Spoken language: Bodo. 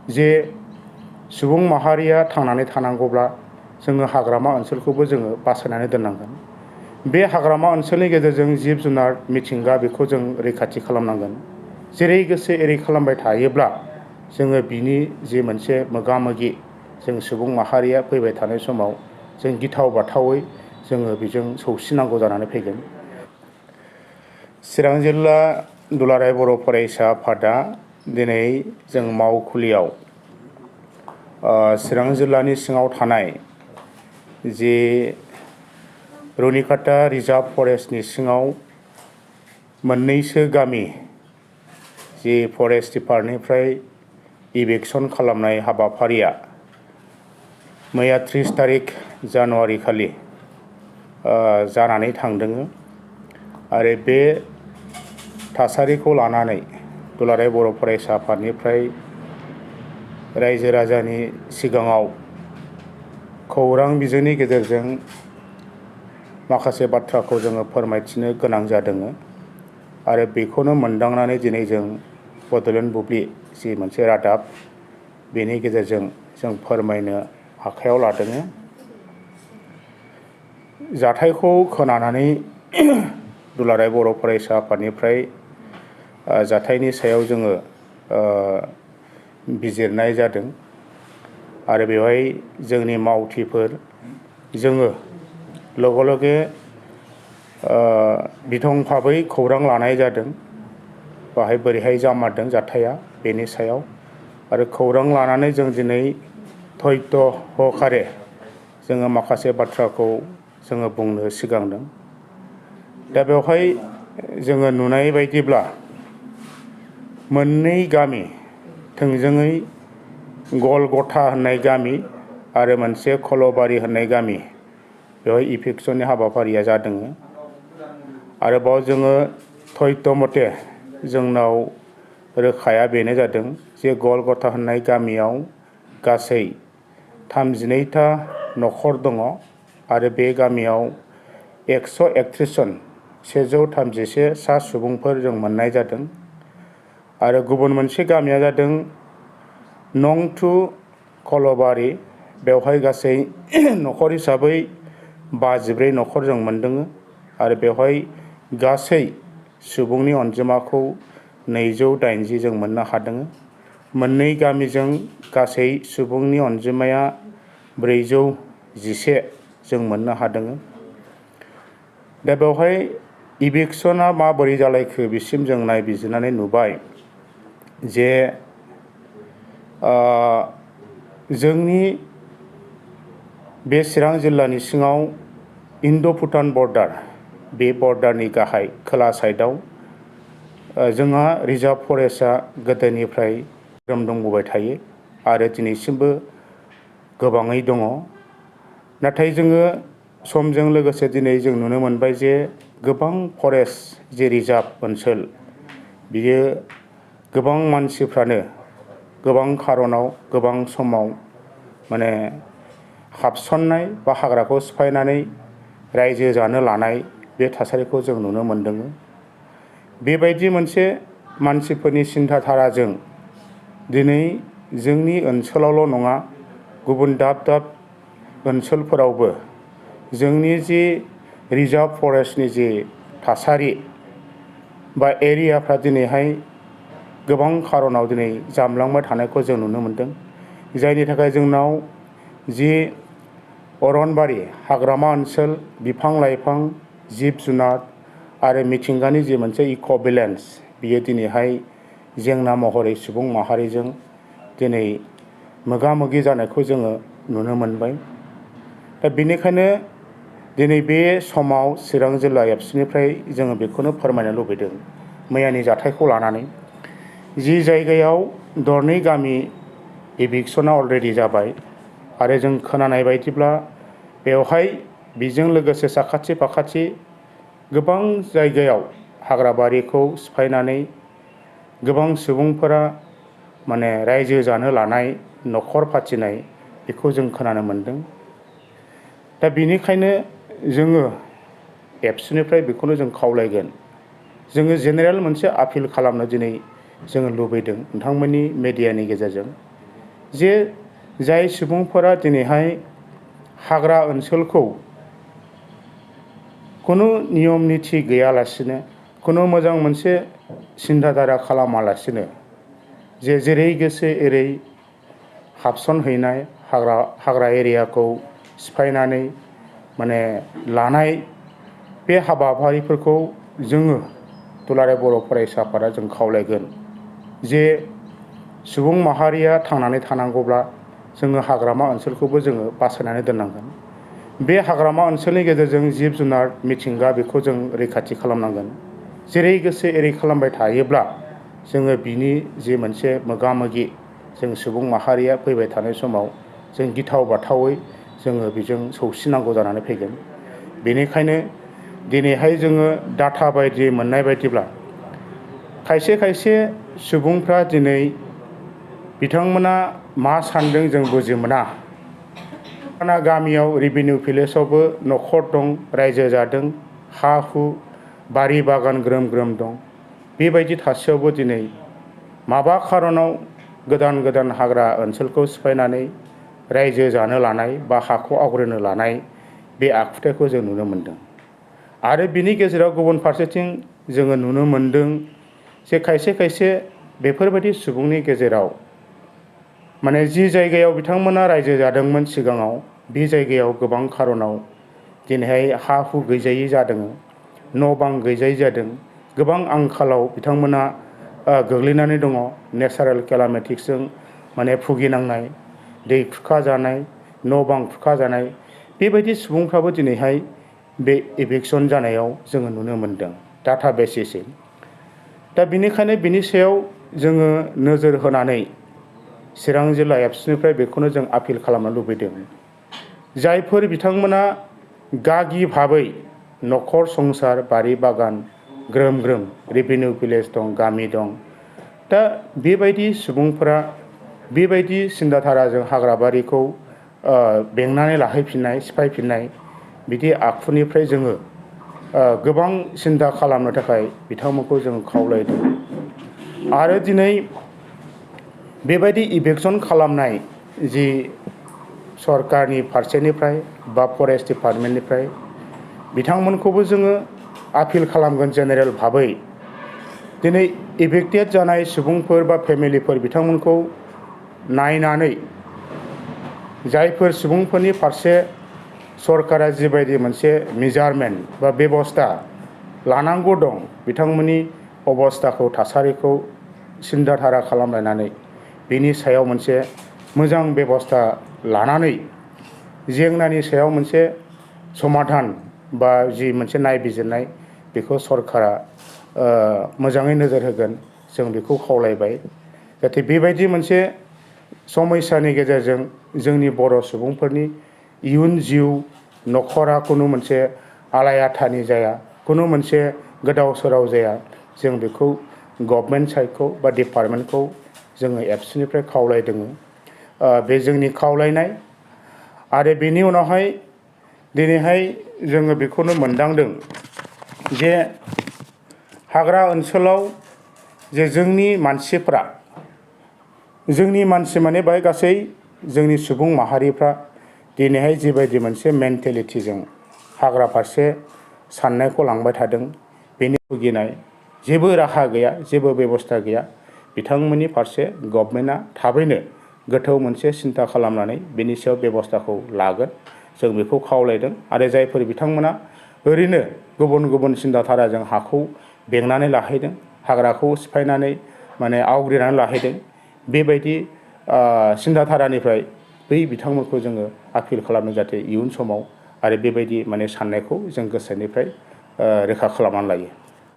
जे सुबुं माहारिया थांनानै थानांगौब्ला जोङो हाग्रामा ओनसोलखौबो जोङो बासायनानै दोननांगोन। बे हाग्रामा ओनसोलनि गेजेरजों जिब जुनार मिथिंगा बेखौ जों रैखाथि खालामनांगोन। जेरै गोसो एरै खालामबाय थायोब्ला जोङो बिनि जे मोनसे मोगा मोगि जों सुबुं माहारिया फैबाय थानाय समाव जों गिथाव बाथावै जोङो बेजों सौसिनांगौ जानानै फैगोन। चिरां जिल्ला दुलाराय बर' फरायसा आफादा दिनै जों मावखुलियाव चिरां जिल्लानि सिङाव थानाय जे रुनिकाटा रिजार्भ फरेस्टनि सिङाव मोननैसो गामि जे फरेस्ट डिपार्टमेन्टनिफ्राय इभेक्सन खालामनाय हाबाफारिया मैया 30 तारिख जानुवारि खालि जानानै थांदों आरो बे थासारिखौ लानानै दुलाराय बर' फरायसा आफादनिफ्राय रायजो राजानि सिगाङाव खौरां बिजोंनि गेजेरजों माखासे बाथ्राखौ जोङो फोरमायथिनो गोनां जादों आरो बेखौनो मोनदांनानै दिनै जों बड'लेण्ड बुब्लि जि मोनसे रादाब बेनि गेजेरजों जों फोरमायनो आखायाव लादों। जाथायखौ खोनानानै दुलाराय बर' फरायसा आफादनिफ्राय जाथायनि सायाव जोङो बिजिरनाय जादों आरो बेवहाय जोंनि मावथिफोर जोङो लगे लगे बिथं भाबै खौरां लानाय जादों। बाहाय बोरैहाय जामारदों जाथाया बेनि सायाव आरो खौरां लानानै जों दिनै धैर्य सहकारे जोङो माखासे बाथ्राखौ जोङो बुंनो सिगांदों। दा बेवहाय जोङो नुनाय बायदिब्ला मोननै गामि थोंजोङै गलगथा होननाय गामि आरो मोनसे खलबारि होननाय गामि बेवहाय इभेक्सननि हाबाफारिया जादों। आरोबाव जोङो धैर्य मथे जोंनाव रोखाया बेनो जादों जे गलगथा होननाय गामियाव गासै 32टा न'खर दङ आरो बे गामियाव 131 जन 131 सा सुबुंफोर जों मोननाय जादों। आरो गुबुन मोनसे गामिया जादों नं 2 खलबारि बेवहाय गासै न'खर हिसाबै 54 न'खर जों मोनदों आरो बेवहाय गासै सुबुंनि अनजिमाखौ 280 जों मोननो हादों। मोननै गामिजों गासै सुबुंनि अनजिमाया 411 जों मोननो हादों। दा बेवहाय इभेक्सना माबोरै जालायखो बिसिम जों नायबिजिरनानै नुबाय जे जोंनि बे चिरां जिल्लानि सिङाव इन्ड' भुटान बर्डार बे बर्डारनि गाहाय खोला साइडआव जोंहा रिजार्भ फरेस्टआ गोदोनिफ्राय दंबोबाय थायो आरो दिनैसिमबो गोबाङै दङ। नाथाय जोङो समजों लोगोसे दिनै जों नुनो मोनबाय जे गोबां फरेस्ट जे रिजार्भ ओनसोल बियो गोबां मानसिफ्रानो गोबां खारनाव गोबां समाव माने हाबसननाय बा हाग्राखौ सिफायनानै रायजो जानो लानाय बे थासारिखौ जों नुनो मोनदों। बेबायदि मोनसे मानसिफोरनि सिन्था धाराजों दिनै जोंनि ओनसोलावल' नङा गुबुन दाब दाब ओनसोलफोरावबो जोंनि जि रिजार्भ फरेस्टनि जि थासारि बा एरियाफ्रा दिनैहाय गोबां खारनाव दिनै जामलांबाय थानायखौ जों नुनो मोनदों। जायनि थाखाय जोंनाव जि अरनबारि हाग्रामा ओनसोल बिफां लाइफां जिब जुनार आरो मिथिंगानि जि मोनसे इक' बेलेन्स बियो दिनैहाय जेंना महरै सुबुं माहारिजों दिनै मोगा मोगि जानायखौ जोङो नुनो मोनबाय। दा बेनिखायनो दिनै बे समाव चिरां जिल्ला एबसुनिफ्राय जोङो बेखौनो फोरमायनो लुबैदों मैयानि जाथायखौ लानानै जि जायगायाव दरनै गामि इभेक्सना अलरेडि जाबाय आरो जों खोनानाय बायदिब्ला बेवहाय बेजों लोगोसे साखाथि फाखाथि गोबां जायगायाव हाग्राबारिखौ सिफायनानै गोबां सुबुंफोरा माने रायजो जानो लानाय न'खर फाथिनाय बेखौ जों खोनानो मोनदों। दा बेनिखायनो जोङो एबसुनिफ्राय बेखौनो जों खावलायगोन जोङो जेनेरेल मोनसे आपिल खालामनो दिनै जोङो लुबैदों नोंथांमोननि मेडियानि गेजेरजों जे जाय सुबुंफोरा दिनैहाय हाग्रा ओनसोलखौ खुनु नियम निथि गैयालासिनो खुनु मोजां मोनसे सिन्थाधारा खालामालासिनो जे जेरै गोसो एरै हाबसनहैनाय हाग्रा एरियाखौ सिफायनानै माने लानाय बे हाबाफारिफोरखौ जोङो दुलाराय बर' फरायसा आफादा जों खावलायगोन जे सुबुं माहारिया थांनानै थानांगौब्ला जोङो हाग्रामा ओनसोलखौबो जोङो बासायनानै दोननांगोन। बे हाग्रामा ओनसोलनि गेजेरजों जिब जुनार मिथिंगा बेखौ जों रैखाथि खालामनांगोन। जेरै गोसो एरै खालामबाय थायोब्ला जोङो बिनि जि मोनसे मोगा मोगि जों सुबुं माहारिया फैबाय थानाय समाव जों गिथाव बाथावै जोङो बेजों सौसिनांगौ जानानै फैगोन। बेनिखायनो दिनैहाय जोङो डाटा बायदि मोननाय बायदिब्ला खायसे खायसे सुबुंफ्रा दिनै बिथांमोना मा सानदों जों बुजि मोना। गामियाव रेभिनिउ भिलेजावबो न'खर दं, रायजो जादों, हा हु बारि बागान ग्रोम ग्रोम दं। बेबायदि थासेयावबो दिनै माबा खारनाव गोदान गोदान हाग्रा ओनसोलखौ सिफायनानै रायजो जानो लानाय बा हाखौ आवग्रिनो लानाय बे आखुथायखौ जों नुनो मोनदों। आरो बिनि गेजेराव गुबुन फारसेथिं जोङो नुनो मोनदों जे खायसे खायसे बेफोरबायदि सुबुंनि गेजेराव माने जि जायगायाव बिथांमोना रायजो जादोंमोन सिगाङाव बे जायगायाव गोबां खारनाव दिनैहाय हा हु गैजायै जादों, न' बां गैजायै जादों, गोबां आंखालाव बिथांमोना गोग्लैनानै दङ। नेचारेल केलामिटिसजों माने भुगिनांनाय, दै खुरखा जानाय, न' बां खुरखा जानाय बेबायदि सुबुंफ्राबो दिनैहाय बे इभिकसन जानायाव जोङो नुनो मोनदों डाटा बेसिसै। दा बिनिखायनो बिनि सायाव जोङो नोजोर होनानै चिरां जिल्ला एबसुनिफ्राय बेखौनो जों आपिल खालामनो लुबैदों। जायफोर बिथांमोना गागि भाबै न'खर संसार बारि बागान ग्रोम ग्रोम रेभिनिउ भिलेज दं, गामि दं, दा बेबायदि सुबुंफोरा बेबायदि सिन्थाधाराजों हाग्राबारिखौ बेंनानै लाहैफिननाय, सिफायफिननाय बिदि आखुनिफ्राय जोङो गोबां सिन्था खालामनो थाखाय बिथांमोनखौ जों खावलायदों। आरो दिनै बेबायदि इभिकसन खालामनाय जि सरकारनि फारसेनिफ्राय बा फरेस्ट डिपार्टमेन्टनिफ्राय बिथांमोनखौबो जोङो आपिल खालामगोन जेनेरेल भाबै दिनै इभिक्टेड जानाय सुबुंफोर बा फेमिलिफोर बिथांमोनखौ नायनानै जायफोर सुबुंफोरनि फारसे सरकारा जिबायदि मोनसे मेजारमेन्ट बा बेबस्था लानांगौ दं बिथांमोननि अबस्थाखौ थासारिखौ सिन्थाधारा खालामलायनानै बिनि सायाव मोनसे मोजां बेबस्था लानानै जेंनानि सायाव मोनसे समाधान बा जि मोनसे नायबिजिरनाय बेखौ सरकारा मोजाङै नोजोर होगोन जों बेखौ खावलायबाय। जाहाथे बेबायदि मोनसे समयसानि गेजेरजों जोंनि बर' सुबुंफोरनि इयुन जिउ न'खरा खुनु मोनसे आलाय-आथानि जाया, खुनु मोनसे गोदाव सोराव जाया, जों बेखौ गभर्नमेन्ट साइडखौ बा डिपार्टमेन्टखौ जोङो एबसुनिफ्राय खावलायदों। बे जोंनि खावलायनाय। आरो बेनि उनावहाय दिनैहाय जोङो बेखौनो मोनदांदों जे हाग्रा ओनसोलाव जे जोंनि मानसि माने बाय गासै जोंनि सुबुं माहारिफ्रा दिनैहाय जिबायदि मोनसे मेन्टेलिटिजों हाग्रा फारसे साननायखौ लांबाय थादों बेनि भुगिनाय जेबो राहा गैया, जेबो बेबस्था गैया। बिथांमोननि फारसे गभर्नमेन्टआ थाबैनो गोथौ मोनसे सिन्था खालामनानै बेनि सायाव बेबस्थाखौ लागोन जों बेखौ खावलायदों। आरो जायफोर बिथांमोना ओरैनो गुबुन गुबुन सिन्थाधाराजों हाखौ बेंनानै लाहैदों, हाग्राखौ सिफायनानै माने आवग्रिनानै लाहैदों, बेबायदि सिन्थाधारानिफ्राय बै बिथांमोनखौ जोङो आपिल खालामनो जाहाथे इयुन समाव आरो बेबायदि माने साननायखौ जों गोसोनिफ्राय रोखा खालामनानै लायो।